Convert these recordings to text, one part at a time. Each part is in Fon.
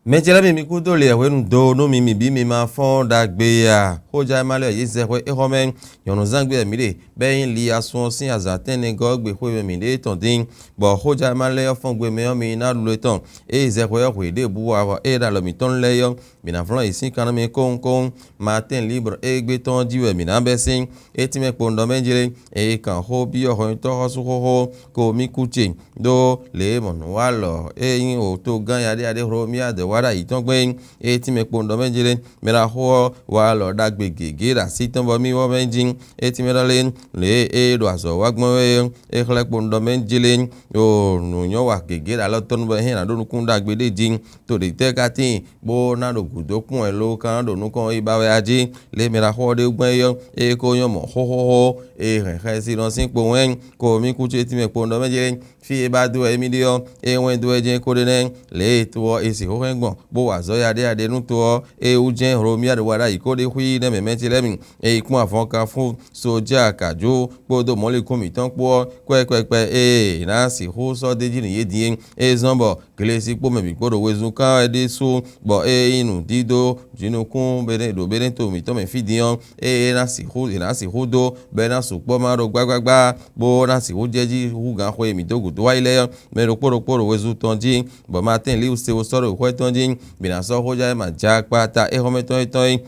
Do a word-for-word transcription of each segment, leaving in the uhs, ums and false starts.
Mɛ ce lɛ́ɛ mi, mi kúdó lě hwenu do nú mi, mi bǐ mi ma fɔ́n ɖagbe a? Xójá e ma lɛ́ yě zɛ xwé é xɔ mɛ. Nyɔ̌nuzán gbe wɛ mǐ ɖe, bɔ é nyí Liyasun ɔ́ sín azǎn tɛ́nnɛgɔ́ ɔ́ gbe xwé mɛ mǐ ɖe tɔn dín, bɔ xójá e ma lɛ́ ɔ́ fɔ́n gbe mɛ ɔ́ mi ná ɖu etɔn. Ée zɛ xwé ɔ́ hwe ɖěbǔ wɛ avɔ ée ɖo alɔ mǐtɔn lɛ́ɛ ɔ́, mǐ ná vlɔ́n yě sín kan nú mi kóŋkóŋ. Maatɛ́n Libre e gbé tɔn ɔ́ jí wɛ mǐ ná bɛ́ sín. É tínmɛ kpowun ɖɔ mɛ jlé, è yi kan xó byɔ́ hɔnnyitɔ́ xɔ́sú xóxó, ko mì kú ce, ɖó lě e mɔ̌ nǔ wa lɔ e nyí wǒtogán yaɖéyaɖé Hlomia ɖe wá ɖo ayǐ tɔn gbɛn é. É tínmɛ kpowun ɖɔ mɛ jlé, mɛ ɖaxó ɔ́ wa lɔ ɖagbe gěgé ɖo así tɔn bɔ mì wɔ mɛ jí. É tínmɛ ɖɔ lé, lě e é ɖo azɔ̌ wa gbɔn wɛ é, é xlɛ́ kpowun ɖɔ mɛ jlé, ɖo nǔ nyɔ́ wa gěgé ɖo alɔ tɔn nu bɔ é hɛn ná ɖó nukún ɖagbe ɖé jí. To ɖě tɛ́ ka tíin bó ná ɖo gǔdo kpɔ́n wɛ lo kan ɖo nukɔn yi ba wɛ a jí? Lě e mɛ ɖaxó ɔ́ ɖe gbɛn é ɔ́, é ko nyɔ́ mɔ̌ xóxóxó, é hɛn xɛsi nɔ sín kpo wɛn, ko mì kú ce tínmɛ kpo ɖɔ mɛ jɛ fí e ba dó wɛ émí ɖe ɔ́, é wɛn dó wɛ jɛ́n é ko ɖe nɛ́. Lě e to ɔ́ è sixú hɛn gbɔn bó wa azɔ̌ yaɖéyaɖé nú to ɔ́, é wú jɛ́n Hlomia ɖo wa ɖ'ayǐ ko ɖe xwí nɛ́ mɛ mɛ ce lɛ́ɛ mi. È yi kpɔ́n avɔnkanfún, sójá, akǎjú kpódó mɔ̌likún mǐtɔn kpó ɔ́, kwɛ́kwɛ́kwɛ́ e è nǎ sixú sɔ́ d'é jí nú yě din é, é zɔ́n bɔ Glesi kpó mɛ bǐ kpó ɖo wezun kán wɛ ɖésú, bɔ ée nyí nǔdídó jǐnukún ɖo Beneto mǐtɔn mɛ fí din ɔ́, ée é ná sixú è nǎ sixú dó, bɔ é ná sukpɔ́ má ɖo gbágbágbá, bó ná sixú jɛ jí hú ganxɔ e mǐ dó gǔdo wá yi lɛ́ɛ ɔ́, mɛ ɖokpó ɖokpó ɖo wezun tɔn jí, bɔ Maatɛ́n Liwu se wo sɔ́ ɖo xwɛ tɔn jí, bǐ ná sɔ́ xójá e ma ja akpata éhɔ́mɛtɔn étɔn é.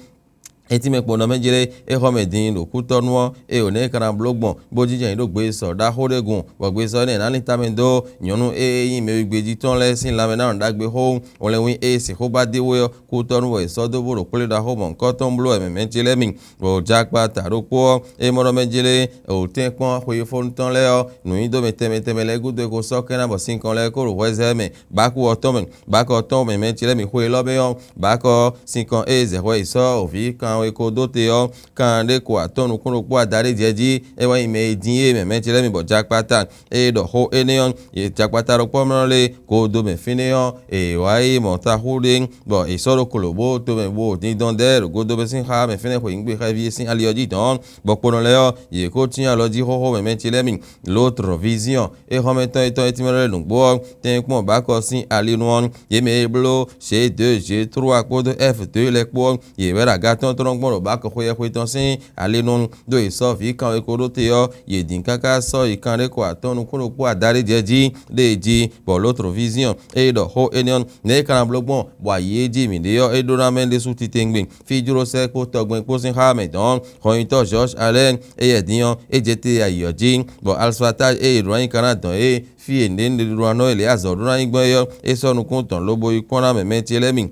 É tínmɛ kpɔ́n ɖɔ mɛ jlé é xɔ mɛ din ɖo kútɔ́nú ɔ́, é yǒ nɛ́ é ka ná bló gbɔn, bó jínjɔ́n yě ɖo gbesɔ ɖaxó ɖé gun, bɔ gbesɔ énɛ́ ná lin tamɛ dó nyɔ̌nu e nyí mɛwígbéjí tɔn lɛ́ɛ sín lanmɛ ná nɔ ɖagbe xó. Wlɛnwín e sixú ba dó we ɔ́, kútɔ́nú wɛ è sɔ́ dó bó ɖo kplé ɖaxó mɔ̌hunkɔtɔn bló wɛ mɛ mɛ ce lɛ́ɛ mi, bɔ jakpata ɖokpó ɔ́, é mɔ ɖɔ mɛ jlé wǒtɛ́n kpɔ́n xweyífónu tɔn lɛ́ɛ ɔ́, nǔnyiɖomɛ tɛnmɛ tɛnmɛ lɛ́ɛ gúdo é ko sɔ́ kɛ́n ná bɔ sinkɔn lɛ́ɛ ko ɖo hwɛzɛ́ mɛ. Bákú ɔ́ tɔn mɛ, bákɔ tɔn mɛ mɛ ce lɛ́ɛ mi xwe élɔ́ mɛ ɔ́, bákɔ sinkɔn e zɛ̌ hwɛ yi sɔ́ vǐ kanwe ko dó te ɔ́, kan ɖé ko atɔ́n nukún ɖokpó adaɖé jɛ jí, é wɛ nyí mɛ e dín é mɛ mɛ ce lɛ́ɛ mi bɔ jakpata e ɖɔ xó énɛ́ ɔ́, yě jakpata ɖokpó mlɔ́ lé godo mɛ fínɛ́ ɔ́, è wǎ yi mɔ taxú ɖé, bɔ è sɔ́ ɖó kolo bó to mɛ bó dindɔn dɛ́ ɖo godo mɛ sín xá mɛ fínɛ́ xweyǐngbe xɛví e sín ali ɔ́ jí dɔn, bɔ kponɔ lɛ́ɛ ɔ́, yě ko cyɔ́n alɔ jí xóxó mɛ mɛ ce lɛ́ɛ mi. L'autre vision, éxɔ́mɛtɔ́ yětɔn e tínmɛ lɛ́ nǔgbó ɔ́, tɛ́nkpɔ́n bǎkɔ sín ali nu ɔ́, yě mɛ e bló G deux, G trois kpódó F deux lɛ́ɛ kpó ɔ́, yě wɛ ɖo aga tɔn tɔn gbɔn ɖo bǎkɔ xweyɛxwe tɔn sín ali nu, ɖó è sɔ́ vǐ kanweko ɖó te ɔ́, yě dín káká sɔ́ yi kanɖéko atɔ́ɔ́n nukún ɖokpó adaɖé jɛ jí ɖée jí, bɔ l'autre vision e ɖɔ xó énɛ́ ɔ́, nɛ̌ é ka ná bló gbɔn, bɔ ayǐ e jí mǐ ɖe ɔ́, é ɖó ná mɛ ɖésú titewungbe. Fí jló sɛ́ kpó tɔgbɛn kpó sín xá mɛ dɔn, hɔnnyitɔ́ Georges Alain, éyɛ́ din ɔ́, é jɛ te yi ayǐ ɔ́ jí, bɔ Alspataj e è ɖǒ ná nyí Kaná dɔn é, fí e nǔɖénúɖéɖónánɔ e lě azɔ̌ ɖó ná nyí gbɔn é ɔ́, é sɔ́ nukún tɔn lobo yi kpɔ́n ná mɛ mɛ ce lɛ́ɛ mi.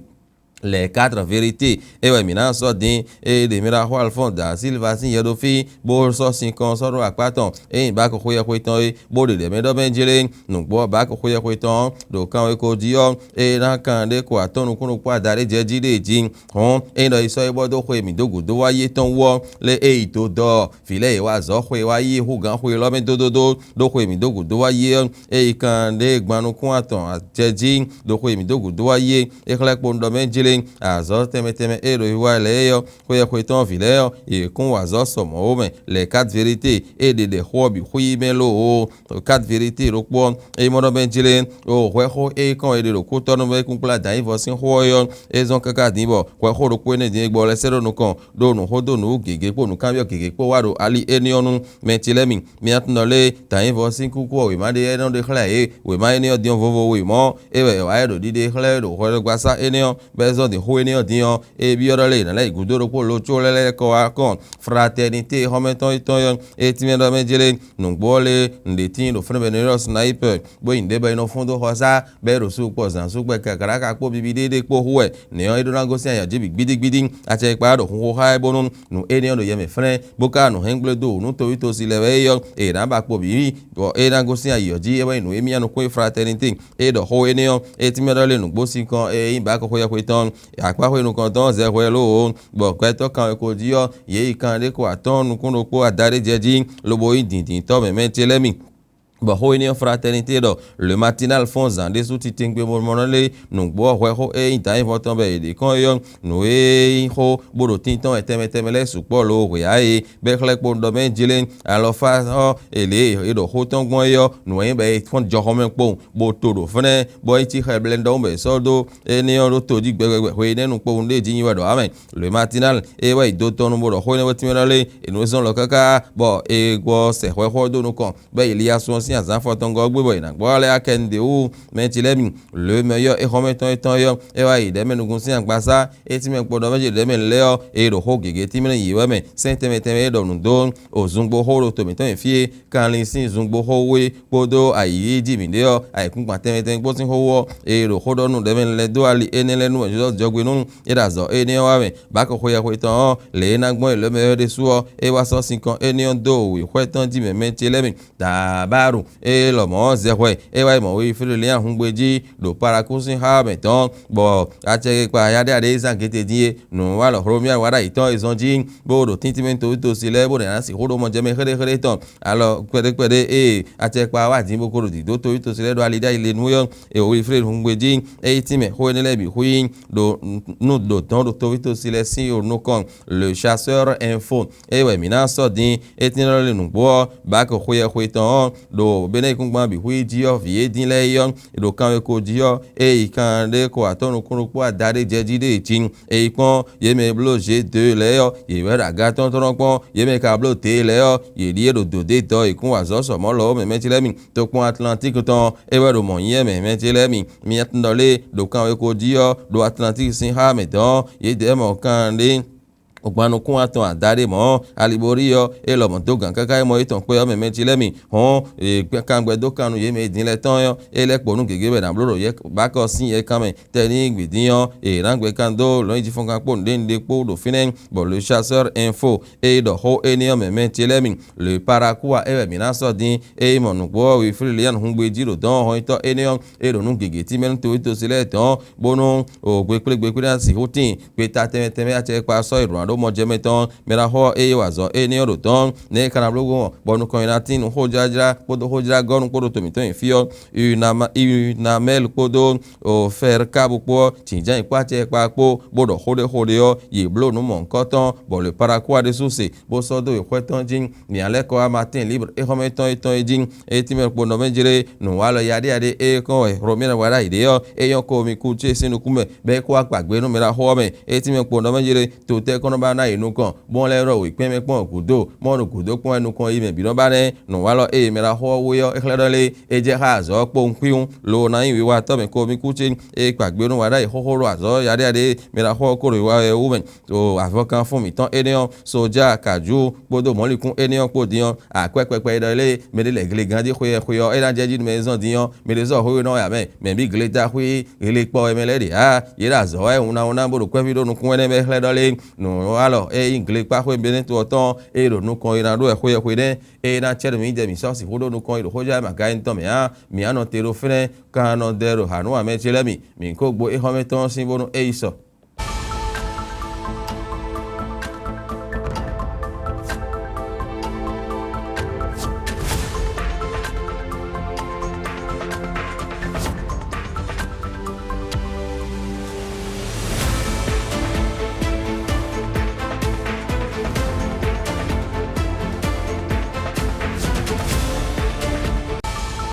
Les quatre vérités, é wɛ mǐ ná sɔ́ din, é ɖe mì ɖaxó Alphonse da Silva sín yɛ ɖó fí, bó sɔ́ sinkɔn sɔ́ ɖó akpá tɔn, é nyí bǎ ko xweyɛxwe tɔn é, bó ɖe ɖɛ̌ mɛ ɖɔ mɛ jlé, nǔgbó ɔ́ bǎ ko xweyɛxwe tɔn ɔ́, ɖo kanweko jí ɔ́, é ná kan ɖé ko atɔ́n nukún ɖokpó adaɖé jɛ jí ɖée jí. Hɔn, ényí ɖɔ yi sɔ́ yi bɔ dó xwe mǐ dó gǔdo wá yi tɔn wú ɔ́, lé é yi dó dɔ vǐ lɛ́ɛ yě wá azɔ̌ xwe wá yi hú gǎn xwe élɔ́ mɛ dódódó, ɖó xwe mǐ dó gǔdo wá yi ɔ́, é yi kan ɖé gban nukún atɔn jɛ jí, ɖo xwe mǐ dó gǔdo wá yi é, é xlɛ́ kpo ɖɔ mɛ jlé azɔ̌ tɛnmɛ tɛnmɛ e ɖo yi wá lɛ́ɛ é ɔ́, xwe e xwe tɔn vǐ lɛ́ɛ ɔ́, yě kún wa azɔ̌ sɔ mɔ̌ ó mɛ. Les quatre vérités, é ɖe ɖɛ xó ɔ́ bǐ xwí mɛ lóo. Quatre vérités ɖokpó ɔ́, é mɔ ɖɔ mɛ jlé, o hwɛxó e kɔn è ɖe ɖo kútɔ́nú mɛ kúnkplá dǎnyívɔ sín xó ɔ́ é ɔ́, é zɔ́n káká din bɔ hwɛxó ɖokpó énɛ́ din e gbɔ lɛ́ sɛ́ ɖó nukɔn, ɖó nǔxó dó nǔ gěgé kpó nǔkanbyɔ́ gěgé kpó wá ɖo ali énɛ́ ɔ́ nú mɛ ce lɛ́ɛ mi. Mi ná tunɔ lé dǎnyívɔ sín kúkú ɔ́ wěma ɖé ɛnɛ́ ɖe xlɛ́ yě, wěma énɛ́ ɔ́ din ɔ́ vovo wěmɔ́, é wɛ è wǎ yi ɖo ɖiɖe xlɛ́ ɖo hwɛɖɔgbasá énɛ́ ɔ́, bɔ é zɔ́n din xó énɛ́ ɔ́ din ɔ́, é byɔ́ ɖɔ lé è nǎ lɛ́ yi gǔdo ɖokpó lo có lɛ́ lɛ́ kɔ wá kɔn. Fraternité xɔmɛtɔn yětɔn ɔ́, é tínmɛ ɖɔ mɛ jlé, nǔgbó ɔ́ lé nǔɖé tíin ɖo fúnɛ́ bɔ è nɔ ylɔ́ sniper, bó nyi nǔɖé bɔ è nɔ fún dó xɔsá, bɔ é ɖo sukpɔ zǎn súgbɛ kɛkɛɖáka kpó bibi ɖéɖé kpó hu wɛ. Nɛ̌ ɔ́, é ɖó ná gosín ayǐ ɔ́ jí bǐ gbídígbídí, acɛ e kpa ɖo xunxó xá ɛ bónú nǔ énɛ́ ɔ́ ɖo yɛ mɛ flɛ́n, bó ka nǔ hɛn gblé dó wǔ nú towítɔ́sí lɛ́ɛ wɛ é ɔ́, è nǎ ba kpo bǐ, bɔ é ná gosín ayǐ ɔ́ jí, é wɛ nyí nǔ e myá nukún e fraternité. É ɖɔ xó énɛ́ ɔ́, é tínmɛ ɖɔ lé nǔgbó sinkɔn e nyí bǎ kɔxó yɛxwe tɔn, akpáxwé nukɔntɔn ɔ́ zɛ hwɛ lóo, bɔ gbɛtɔ́ kanweko jí ɔ́, yě yi kanɖé ko atɔ́ɔ́n nukún ɖokpó adaɖé jɛ jí, lobo nyí dǐndíntɔ́ mɛ̌mɛ́ ce lɛ́ɛ mi. Bɔ xó énɛ́ ɔ́ Fraternité ɖɔ Le Matinal fɔ́n zǎn ɖésú titewungbe bo mɔ nɔ lé nǔgbó ɔ́ hwɛ xó e nyí dǎnyívɔ tɔn bɔ è ɖě kɔn é ɔ́, nǔ e nyí xó bó ɖo tíntɔ́n wɛ tɛnmɛ tɛnmɛ lɛ́ɛ sukpɔ́ lo hwe ǎ é, bɔ é xlɛ́ kpo ɖɔ mɛ jlé alɔfá ɔ́, è lě e è ɖɔ xó tɔn gbɔn é ɔ́, nǔ e nyí bɔ è fɔ́n jɔhɔnmɛ kpowun, bó to ɖo fɛ́nɛ́, bɔ é cí xɛblɛ́ ɖɔhun bɔ è sɔ́ dó énɛ́ ɔ́ ɖó tojí gbɛgbɛgbɛ hwe énɛ́ nu kpowun ɖé jí nyi wɛ ɖɔ ǎ mɛ. Le Matinal, é wɛ yi do tɔn nu bó ɖɔ xó énɛ́ wɛ tínmɛ ɖɔ lé, è nǔ zɔn lɔ káká, bɔ è gbɔ sɛ hwɛxɔ dó nukɔn, bɔ Eliyasɔn sín azǎn afɔtɔngɔ́ ɔ́ gbé bɔ è nǎ gbɔ lɛ́ akɛnúɖewú mɛ ce lɛ́ɛ mi. Le Mɛyɔ́ é xɔ́mɛ tɔn étɔn é ɔ́, é wá yi ɖɛ̌mɛ nukún sín agbaza, é tínmɛ kpɔ́ ɖɔ mɛ ce ɖɛ̌mɛ lɛ́ɛ ɔ́, è ɖo xó gěgé tínmɛ yi wɛ mɛ, sɛ́n tɛnmɛ tɛnmɛ é ɖɔ nǔ dó, o zungbo xó ɖo to mǐtɔn nyi fí é, kanlin sín zungbo xó wú é, kpódó ayǐ e jí mǐ ɖe ɔ́, ayǐkúngban tɛnmɛ tɛnmɛ kpó sín xó wú ɔ́, è ɖo xó ɖɔ nú ɖɛ̌mɛ lɛ́ɛ dó ali énɛ́ lɛ́ɛ nú wɛ Jozɛ́fu jɔ gbe nú é ɖo azɔ̌ énɛ́ ɔ́ wa mɛ. Bǎkɔxoyɛxwe tɔn ɔ́, lě e ná gbɔn yi lǒ mɛ ɔ́ ɖésú ɔ́, é wá sɔ́ sinkɔn énɛ́ ɔ́ dó wěxwɛ́ tɔn jí mɛ mɛ ce lɛ́ɛ mi. Dǎbáɖu, é lɔmɔ̌ zɛ hwɛ, é wá yi mɔ Wiliflídu Lian hungbe jí ɖo Palakúsin xá ɔ́ mɛ tɔn, bɔ acɛkpikpa yaɖéyaɖé e zán gete dín é, nǔwalɔ Hlomia wá ɖo ayǐ tɔn e zɔn jí, bó ɖo tíntín mɛ toví tosi lɛ́ɛ, bó nɛ́ ná sixú ɖo mɔjɛmɛ xéɖéxéɖé tɔn. Alɔ kpɛɖé kpɛɖé e acɛkpa wá dín bó ko ɖo dǐdó toví tosi lɛ́ɛ ɖo ali ɖ'ayǐ le nú é ɔ́, e Wiliflídu hungbe jí, é yí tínmɛ xó énɛ́ lɛ́ɛ bǐ xwí ɖo nú ɖo dɔn ɖo toví tosi lɛ́ɛ sín nukɔn. Le Chasseur Info, é wɛ mǐ ná sɔ́ din, é tín lɔ lé nǔgbó ɔ́, Báki xweyɛxwe tɔn ɔ́, ɖo Benɛ́ yíkúngban bǐ xwí jí ɔ́, vǐ e dín lɛ́ɛ é ɔ́, ɖo kanweko jí ɔ́, é yi kan ɖé ko atɔ́ nukún ɖokpó ada ɖé jɛ jí ɖe jí. É yi kpɔ́n yě mɛ e bló G deux lɛ́ɛ ɔ́, yě wɛ ɖo aga tɔn tlɔ́n kpɔ́n, yě mɛ e ka bló dě lɛ́ɛ ɔ́, yě ɖíe ɖo dǒ dó dɔ̌ yě kún wa azɔ̌ sɔ mɔ̌ lɔ ó mɛ mɛ ce lɛ́ɛ mi. Tokpɔn Atlantiki tɔn é wɛ ɖo mɔ̌ nyí wɛ mɛ mɛ ce lɛ́ɛ mi. Miatɔ́ lé ɖo kanweko jí ɔ́, ɖo Atlantiki sín xá mɛ dɔn ɔ́, yědɛɛ mɔ kanɖé gban nukún atɔn ada ɖé mɔ̌, Alibori ɔ́, é lɔmɔ̌ dó gǎn káká é mɔ étɔn kpé ɔ́ mɛ mɛ ce lɛ́ɛ mi. Hɔn, kangbɛ dó kan nú yě mɛ e din lɛ́ɛ tɔn ɔ́, é lɛ́ kpo nú gěgé wɛ è nǎ bló ɖo Bákɔ sín yɛkan mɛ. Tɛnígbidín ɔ́, è nǎ gbɛ kan dó lɔ̌nyijǐfɔ́nkan kpó nǔɖé nǔɖé kpó ɖo fínɛ́, bɔ Le Chasseur Info é ɖɔ xó énɛ́ ɔ́ mɛ mɛ ce lɛ́ɛ mi. Le Parakuwa é wɛ mǐ ná sɔ́ din, é yi mɔ nǔgbó ɔ́, Wiflílian hungbe jí ɖo dɔ̌n hɔnyitɔ́ énɛ́ ɔ́, é ɖo nǔ gěgé tínmɛ nú towítɔ́sí lɛ́ɛ dɔ̌n, bónú ògbékplé gbékplé ná sixú tíin. Gbeta tɛnmɛ tɛnmɛ acɛkpa sɔ́ yi ɖǒ ná ɖó mɔ jɛ mɛ tɔn, mɛ ná xɔ ée wa azɔ̌ énɛ́ ɔ́ ɖo dɔ̌n, nɛ̌ é ka ná bló gbɔn, bɔ nukɔn nyi ná tín nú xójlájlá kpódó xójlágɔ́nu kpó ɖo to mǐtɔn nyi fí ɔ́, Unamɛ́li kpódó Fɛrkábu kpó ɔ́, jǐnján yi kpó acɛkpa kpó, bó ɖɔ xó ɖé xó ɖé ɔ́, yě bló nǔ mɔ̌hunkɔtɔn, bɔ lě Parakuwa ɖésú se, bó sɔ́ dó yi xwɛ tɔn jí. Nya lɛ́ kɔ wá Matín Libre é xɔ́mɛ tɔn étɔn é jí, é tínmɛ kpo nɔ mɛ jlé nǔwalɔ yaɖéyaɖé é kɔn wɛ Hlomɛ́nɔ wa ɖ'ayǐ ɖe ɔ́, é nyɔ́ ko mi kú ce sín nukún mɛ, bɔ é kó wá kpa gbě nú mɛ ɖaxó ɔ́ mɛ. É tínmɛ kpo nɔ mɛ jlé, to tɛ́ kɔn nɔ ba ná yě nukɔn, bó lɛ́ ɖɔ wěkpɛ́n mɛ kpɔ́n gǔdo, mɔ ɖo gǔdo kpɔ́n wɛ nukɔn yi mɛ bǐ nɔ ba nɛ́. Nǔwalɔ ée mɛ ɖaxó ɔ́ wú é ɔ́, é xlɛ́ ɖɔ lé, é jɛ xá azɔ̌ ɔ́ kpowun xwíwú, lo ná nyí wiwatɔ́ mɛ ko mi kú ce, é kpa gbě nú wa ɖ'ayǐ xóxó ɖo azɔ̌ yaɖéyaɖé mɛ ɖaxó ɔ́ kó ɖo wiwa wɛ wú mɛ. Ɖo avɔkanfún mǐtɔn énɛ́ ɔ́, soja, kǎjú kpódó mɔ̌likún énɛ́ ɔ́ kpó din ɔ́, akwɛ́ kpɛkpɛ e ɖɔ lé mɛ ɖé lɛ́ gle ganjí xweyɛxwe ɔ́, é ná jɛ jí nú mɛ e zɔ́n din ɔ́, mɛ ɖé zɔ́ xwé nɔ ya mɛ, mɛ bǐ gle dó axwí gle kpɔ wɛ mɛ lɛ́ɛ ɖe ǎ. Yě ɖo azɔ̌ wɛ wunna wunna bó ɖo kwɛ́ví ɖó nukún ɛnɛ́ mɛ xlɛ́ ɖɔ lé, nǔ alɔ é nyí glekpáxwé Benɛ́to ɔ́ tɔn e ɖo nukɔn e ná ɖó wɛ xweyɛxwe nɛ́, é ná cɛ nú mǐ jɛ mǐ sɔ́ sixú ɖó nukɔn e ɖo xójá e ma ka nyí tɔn mɛ ǎ. Mǐ á nɔ te ɖó fɛ́nɛ́, kan nɔ dɛ ɖo hǎnúwamɛ ce lɛ́ɛ mi, mǐ kó gbo éxɔ́mɛ tɔn sín bónú é yi sɔ.